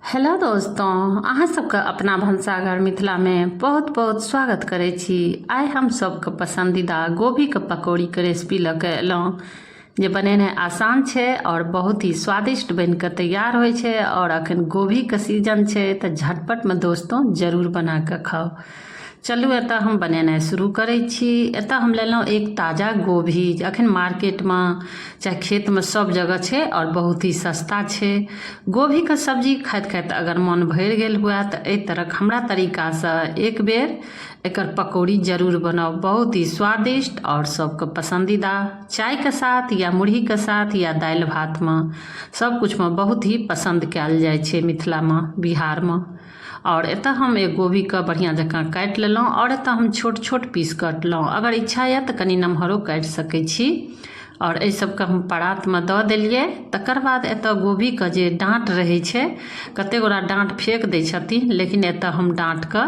Hello दोस्तों, अहाँ सबके अपना भनसाघर मिथिलामे बहुत बहुत स्वागत करै छी। आइ हम सबके पसंदीदा गोभीके पकौड़ीके रेसिपी लऽ के एलहुँ, जे बनेनाइ आसान छै और बहुत ही स्वादिष्ट बनि कऽ तैयार होइ छै। और अखन गोभीके सीजन छै तऽ झटपटमे दोस्तों जरूर बना कऽ खाउ। चलू एतऽ हम बनेनाइ शुरू करै छी। एतऽ हम लेलहुँ एक ताजा गोभी, जे अखन मार्केटमे चाहे खेतमे सब जगह छै आओर बहुत ही सस्ता छै। गोभीके सब्जी खाइत खाइत अगर मोन भरि गेल हुए तऽ एहि तरहक हमरा तरीकासँ एक बेर एकर पकौड़ी जरूर बनाउ। बहुत ही स्वादिष्ट आओर सबके पसन्दीदा, चायके साथ या मुरहीके साथ या दालि भातमे सब किछुमे बहुत ही पसन्द कयल जाइ छै मिथिलामे, बिहारमे। आओर एतऽ हम एक गोभीके बढ़िआँ जकाँ काटि लेलहुँ आओर एतऽ हम छोट छोट पीस कटलहुँ। अगर इच्छा यऽ तऽ कनि नमहरो काटि सकै छी। आओर एहि सबके हम परातमे दऽ देलियै। तकर बाद एतऽ गोभीके जे डाँट रहै छै, कतेक गोटा डाँट फेक दै छथिन, लेकिन एतऽ हम डाँटके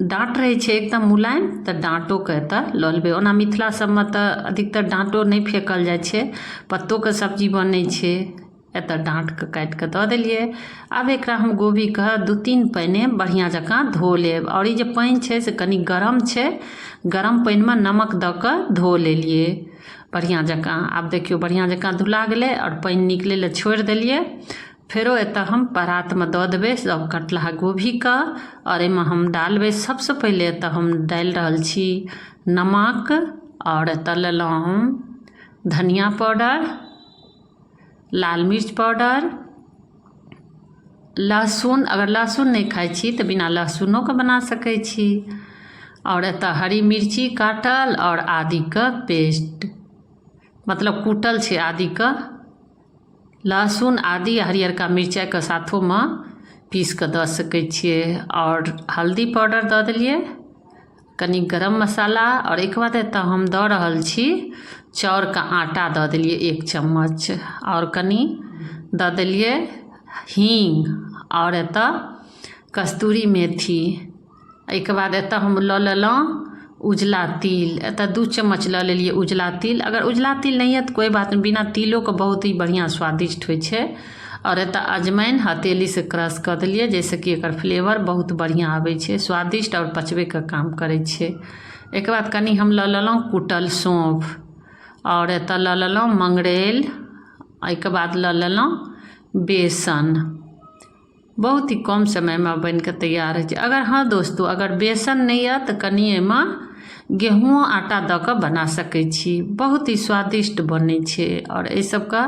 डाँट रहै छै एकदम मुलायम, तऽ डाँटोके एतऽ लऽ लेबै। ओना मिथिला सबमे तऽ अधिकतर डाँटो नहि फेकल जाइ छै, पत्तोके सब्जी बनै छै। एतऽ डाँटके काटिकऽ दऽ देलियै। आब एकरा हम गोभीके 2-3 पानि बढ़िआँ जकाँ धो लेब। आओर ई जे पानि छै से कनि गरम छै, गरम पानिमे नमक दऽ कऽ धो लेलियै बढ़िआँ जकाँ। आब देखियौ, बढ़िआँ जकाँ धुला गेलै आओर पानि निकलै लए छोड़ि देलियै। फेरो एतऽ हम परातमे दऽ देबै सब कटलाहा गोभीके आओर एहिमे हम डालबै। सबसँ पहिले एतऽ हम डालि रहल छी नमक, आओर एतऽ लेलहुँ हम धनिया पाउडर, लाल मिर्च पाउडर, लहसुन। अगर लहसुन नहि खाइ छी तऽ बिना लहसुनोके बना सकै छी। आओर एतऽ हरी मिर्ची काटल आओर आदीके पेस्ट, मतलब कूटल छै आदीके। लहसुन, आदि, हरियरका मिरचाइके साथोमे पीस कऽ दऽ सकै छियै। आओर हल्दी पाउडर दऽ देलियै, कनि गरम मसाला, आओर एहिके बाद एतऽ हम दऽ रहल छी चाउरके आटा, दऽ देलियै 1 चम्मच, आओर कनि दऽ देलियै हींग, आओर एतऽ कस्तूरी मेथी। एहिके बाद एतऽ हम लऽ लेलहुँ उजला तिल। एतऽ 2 चम्मच लऽ लेलियै उजला तिल। अगर उजला तिल नहि यऽ तऽ कोइ बात नहि, बिना तिलोके बहुत ही बढ़िआँ स्वादिष्ट होइ छै। आओर एतऽ अजमाइन हथेलीसँ क्रश कऽ देलियै, जाहिसँ कि एकर फ्लेवर बहुत बढ़िआँ आबै छै, स्वादिष्ट आओर पचबैके काम करै छै। एहिके बाद कनि हम लऽ लेलहुँ कुटल सौँफ, आओर एतऽ लऽ लेलहुँ मंगरैल। एहिके बाद लऽ लेलहुँ बेसन। बहुत ही कम समयमे बनि कऽ तैयार होइ छै। अगर हँ दोस्तो, अगर बेसन नहि यऽ तऽ कनि एहिमे गेहूँओ आटा दऽ कऽ बना सकै छी, बहुत ही स्वादिष्ट बनै छै। आओर एहि सबके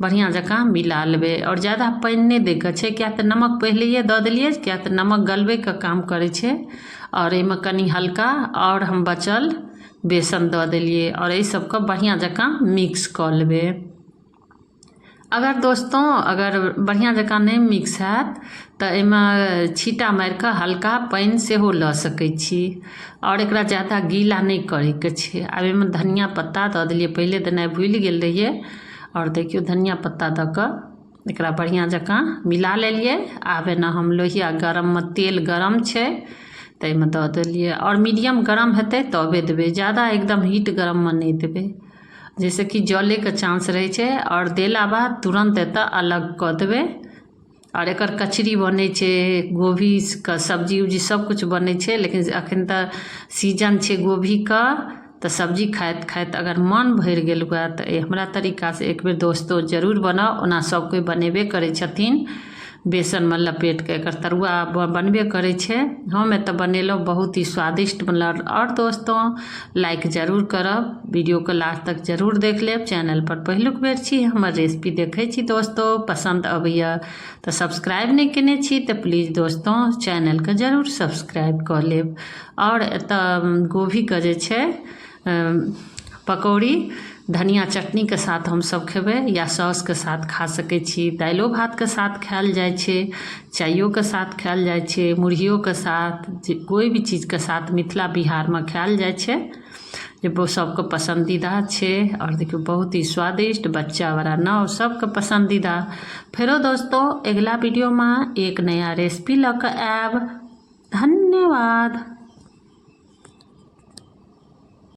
बढ़िआँ जकाँ मिला लेबै, आओर ज्यादा पानि नहि दैके छै, किएक तऽ नमक पहिलैए दऽ देलियै, किएक तऽ नमक गलबैके काम करै छै। आओर एहिमे कनि हल्का आओर हम बचल बेसन दऽ देलियै, आओर एहि सबके बढ़िआँ जकाँ मिक्स कऽ लेबै। अगर दोस्तों अगर बढ़िआँ जकाँ नहि मिक्स हैत तऽ एहिमे छींटा मारिकऽ हल्का पानि सेहो लऽ सकै छी, आओर एकरा ज्यादा गीला नहि करैके छै। आब एहिमे धनिया पत्ता दऽ देलियै, पहिले देनाइ भुलि गेल रहियै। आओर देखियौ, धनिया पत्ता दऽ कऽ एकरा बढ़िआँ जकाँ मिला लेलियै। आब एना हम लोहिया गरममे तेल गरम छै ताहिमे दऽ देलियै, आओर मीडियम गरम हेतै तबे देबै, ज्यादा एकदम हीट गरममे नहि देबै, जाहिसँ कि जलैके चांस रहै छै। आओर देला बाद तुरन्त एतऽ अलग कऽ देबै। आओर एकर कचरी बनै छै, गोभीके सब्जी उब्जी सबकिछु बनै छै, लेकिन एखन तऽ सीजन छै गोभीके, तऽ सब्जी खाइत खाइत अगर मन भरि गेल हुए तऽ हमरा तरीकासँ एक बेर दोस्तो जरूर बनाउ। ओना सब कोइ बनेबे करै छथिन, बेसनमे लपेटिके एकर तरुआ बनबे करै छै। हम एतऽ बनेलहुँ, बहुत ही स्वादिष्ट बनल। आओर दोस्तो, लाइक जरूर करब, वीडियोके लास्ट तक जरूर देख लेब। चैनल पर पहिलुक बेर छी, हमर रेसिपी देखै छी दोस्तो, पसन्द अबैए तऽ सब्सक्राइब नहि केने छी तऽ प्लीज दोस्तो चैनलके जरूर सब्सक्राइब कऽ लेब। आओर एतऽ गोभीके जे छै पकौड़ी धनिया चटनीके साथ हमसब खेबै या सॉसके साथ खा सकै छी। दालिओ भातके साथ खायल जाइ छै, चाइयोके साथ खायल जाइ छै, मुरहियोके साथ, जे कोइ भी चीजके साथ मिथिला बिहारमे खायल जाइ छै, जे सबके पसन्दीदा छै। आओर देखियौ, बहुत ही स्वादिष्ट, बच्चा बड़ा नव सबके पसन्दीदा। फेरो दोस्तो अगिला वीडियोमे एक नया रेसिपी लऽ कऽ आयब। धन्यवाद।